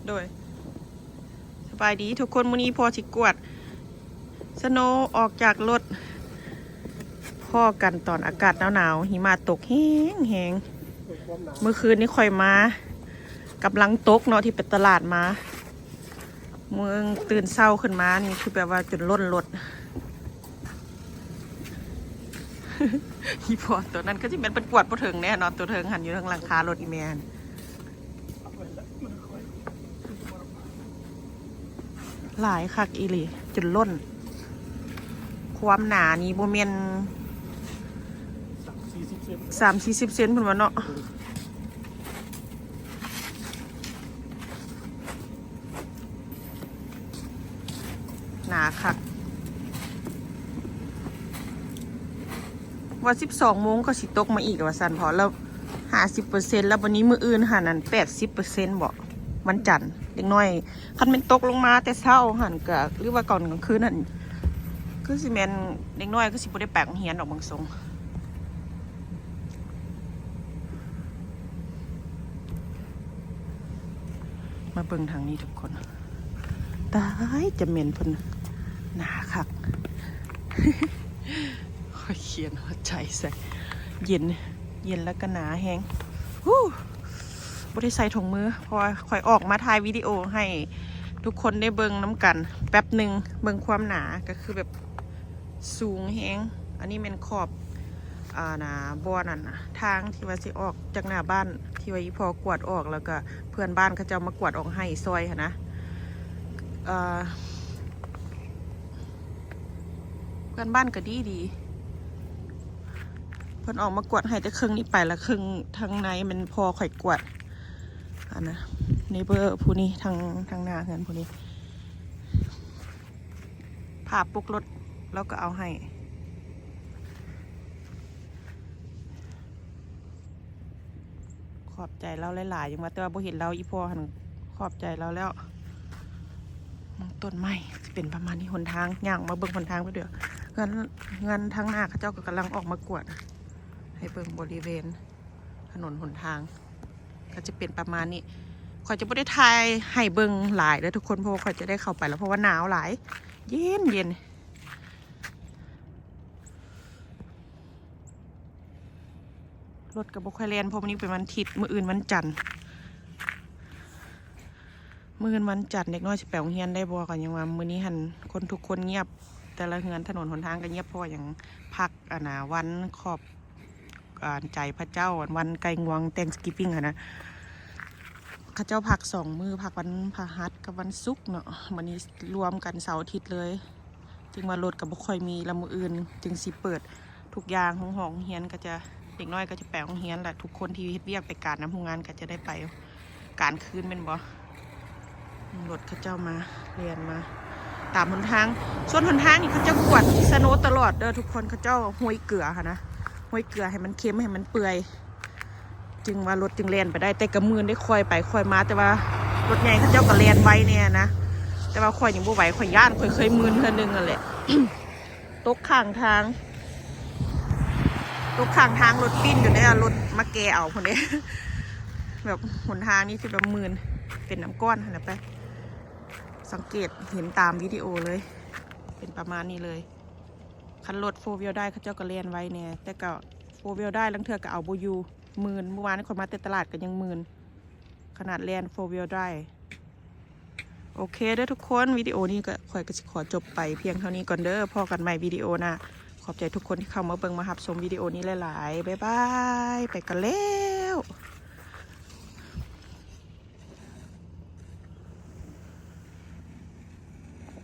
ໂດຍ ສະບາຍດີທຸກຄົນ ມື້ນີ້ພໍ່ຊິກວດສະໂນອອກຈາກລົດ. ພໍ້ກັນຕອນອາກາດໜາວໆ ຫິມະຕົກແຮງໆ. ມື້ຄືນນີ້ຂ້ອຍມາ ກຳລັງຕົກເນາະ ທີ່ໄປຕະຫຼາດມາ. ມື້ຕື່ນເຊົ້າຂຶ້ນມານີ້ຄືແບບວ່າຈົນລົ້ນລົດ. ອີ່ພໍ່ໂຕນັ້ນຄືຊິແມ່ນເພິ່ນກວດບໍ່ເຖິງແນ່ເນາະ ໂຕເທິງຫັ້ນ ຢູ່ເທິງຫຼັງຄາລົດອີ່ແມ່ຫັ້ນ. ຫຼາຍຄັກອີ່ຫຼີ ຈົນລົ້ນ. ຄວາມໜານີ້ບໍ່ແມ່ນສາມສີ່ສິບເຊັນພຸ້ນຫວາເນາະ. ໜາຄັກ ວ່າສິບສອງໂມງກໍຊິຕົກມາອີກວ່າຊັ້ນ ເພາະແລ້ວຫ້າສິບເປີເຊັນ ແລ້ວບັດນີ້ມື້ອື່ນຫັ້ນ ອັນ ແປດສິບເປີເຊັນບໍ ວັນຈັນ. ເດັກນ້ອຍ ຄັນແມ່ນຕົກລົງມາແຕ່ເຊົ້າຫັ້ນກະ ຫຼືວ່າຕອນກາງຄືນຫັ້ນ ຄືຊິແມ່ນເດັກນ້ອຍຄືຊິບໍ່ໄດ້ໄປໂຮງຮຽນດອກເບິ່ງຊົງ. ມາເບິ່ງທາງນີ້ທຸກຄົນ. ຕາຍ ຈະແມ່ນເພິ່ນໜາຄັກ. ຂ້ອຍຂຽນຫົວໃຈໃສ່. ເຢັນ ເຢັນແລ້ວກໍໜາແຮງ. ຮູ້ ບໍ່ໄດ້ໃສ່ຖົງມື ເພາະວ່າຂ້ອຍອອກມາຖ່າຍວິດີໂອໃຫ້ທຸກຄົນໄດ້ເບິ່ງນຳກັນແປັບໜຶ່ງ. ເບິ່ງຄວາມໜາ ກໍຄືແບບ ສູງແຮງ. ອັນນີ້ແມ່ນຂອບ ອ່າ ນະ ບ່ອນນັ້ນນະ ທາງທີ່ວ່າຊິອອກຈາກໜ້າບ້ານ ທີ່ວ່າອີ່ພໍ່ກວດອອກ ແລ້ວກະເພື່ອນບ້ານເຂົາເຈົ້າມາກວດອອກໃຫ້ຊ່ອຍຫັ້ນນະ. ເອີ ເພື່ອນບ້ານກໍດີດີ ເພິ່ນອອກມາກວດໃຫ້ແຕ່ເຄິ່ງນີ້ໄປ ແລ້ວເຄິ່ງທາງໃນແມ່ນພໍ່ຂ້ອຍກວດ. ອັນນະ ເນເບີຜູ້ນີ້ ທາງ ທາງໜ້າເຮືອນຜູ້ນີ້ ຜ້າປົກລົດລາວກໍເອົາໃຫ້. ຂອບໃຈລາວຫຼາຍໆ ຍັງວ່າ ແຕ່ວ່າບໍ່ເຫັນລາວ ອີ່ພໍ່ຫັ້ນຂອບໃຈລາວແລ້ວ. ຕົ້ນໄມ້ຈະເປັນປະມານນີ້. ຫົນທາງ ຍ່າງມາເບິ່ງຫົນທາງໄປເດີ. ເຮືອນ ເຮືອນທາງໜ້າເຂົາເຈົ້າກໍກຳລັງອອກມາກວດໃຫ້ເບິ່ງບໍລິເວນ ຖະໜົນຫົນທາງກໍຈະເປັນປະມານນີ້. ຂ້ອຍຈະບໍ່ໄດ້ຖ່າຍໃຫ້ເບິ່ງຫຼາຍເດີທຸກຄົນ ເພາະວ່າຂ້ອຍຈະໄດ້ເຂົ້າໄປແລ້ວ ເພາະວ່າໜາວຫຼາຍ ເຢັນໆ. ລົດກໍບໍ່ຄ່ອຍແລ່ນ ເພາະມື້ນີ້ເປັນວັນທິດ ມື້ອື່ນວັນຈັນ. ມື້ອື່ນວັນຈັນ ເດັກນ້ອຍຊິໄປໂຮງຮຽນໄດ້ບໍ່ ກໍຍັງວ່າ ມື້ນີ້ຫັ້ນຄົນທຸກຄົນງຽບ ແຕ່ລະເຮືອນ ຖະໜົນຫົນທາງກໍງຽບ ເພາະວ່າຫຍັງ ພັກ ອັນນະ ວັນຂອບ ອ່າ ໃຈພະເຈົ້າ ວັນໄກ່ງວງ Thanksgiving ຫັ້ນນະ. ເຂົາເຈົ້າພັກສອງມື້ ພັກວັນພະຫັດກັບວັນສຸກເນາະ ມື້ນີ້ລວມກັນເສົາອາທິດເລີຍ. ຈຶ່ງວ່າລົດກໍບໍ່ຄ່ອຍມີ ລະມື້ອື່ນຈຶ່ງຊິເປີດທຸກຢ່າງ ໂຮງຮອງໂຮງຮຽນກໍຈະ ເດັກນ້ອຍກໍຈະໄປໂຮງຮຽນ ແລະ ທຸກຄົນທີ່ເຮັດວຽກໄປການນຳໂຮງງານກໍຈະໄດ້ໄປການຄືນແມ່ນບໍ່. ລົດເຂົາເຈົ້າມາ ແລ່ນມາຕາມຫົນທາງ. ສ່ວນຫົນທາງນີ້ເຂົາເຈົ້າກວດສະໂນຕະຫຼອດເດີທຸກຄົນ. ເຂົາເຈົ້າໂຮຍເກືອຫັ້ນນະ ໂຮຍເກືອໃຫ້ມັນເຄັມ ໃຫ້ມັນເປື່ອຍ ຈຶ່ງວ່າລົດຈຶ່ງແລ່ນໄປໄດ້. ແຕ່ກໍມື່ນໄດ້ ຄ່ອຍໄປຄ່ອຍມາ ແຕ່ວ່າລົດໃຫຍ່ເຂົາເຈົ້າກໍແລ່ນໄວແດ່ນະ ແຕ່ວ່າຂ້ອຍນີ້ບໍ່ໄຫວ ຂ້ອຍຢ້ານ ຂ້ອຍເຄີຍມື່ນເທື່ອໜຶ່ງຫັ້ນແຫຼະ. ຕົກຂ້າງທາງ ຕົກຂ້າງທາງ ລົດປິ່ນຈົນໄດ້ເອົາລົດມາແກ່ເອົາພຸ້ນເດ້. ແບບຫົນທາງນີ້ຄືແບບມື່ນ ເປັນນ້ຳກ້ອນຫັ້ນນະ. ໄປສັງເກດເຫັນຕາມວິດີໂອເລີຍ ເປັນປະມານນີ້ເລີຍ. ຄັນລົດ four wheel drive ເຂົາເຈົ້າກໍແລ່ນໄວແດ່ ແຕ່ກໍ four wheel drive ລາງເທື່ອກໍເອົາບໍ່ຢູ່ ມື່ນ. ມື້ວານນີ້ຂ້ອຍມາແຕ່ຕະຫຼາດກໍຍັງມື່ນ ຂະໜາດແລ່ນ four wheel drive. ໂອເຄເດີທຸກຄົນ ວິດີໂອນີ້ກໍ ຂ້ອຍກໍຊິຂໍຈົບໄປພຽງເທົ່ານີ້ກ່ອນເດີ. ພໍ້ກັນໃໝ່ວິດີໂອໜ້າ. ຂອບໃຈທຸກຄົນທີ່ເຂົ້າມາເບິ່ງມາຮັບຊົມວິດີໂອນີ້ຫຼາຍໆ. ບາຍບາຍ ໄປກ່ອນແລ້ວ.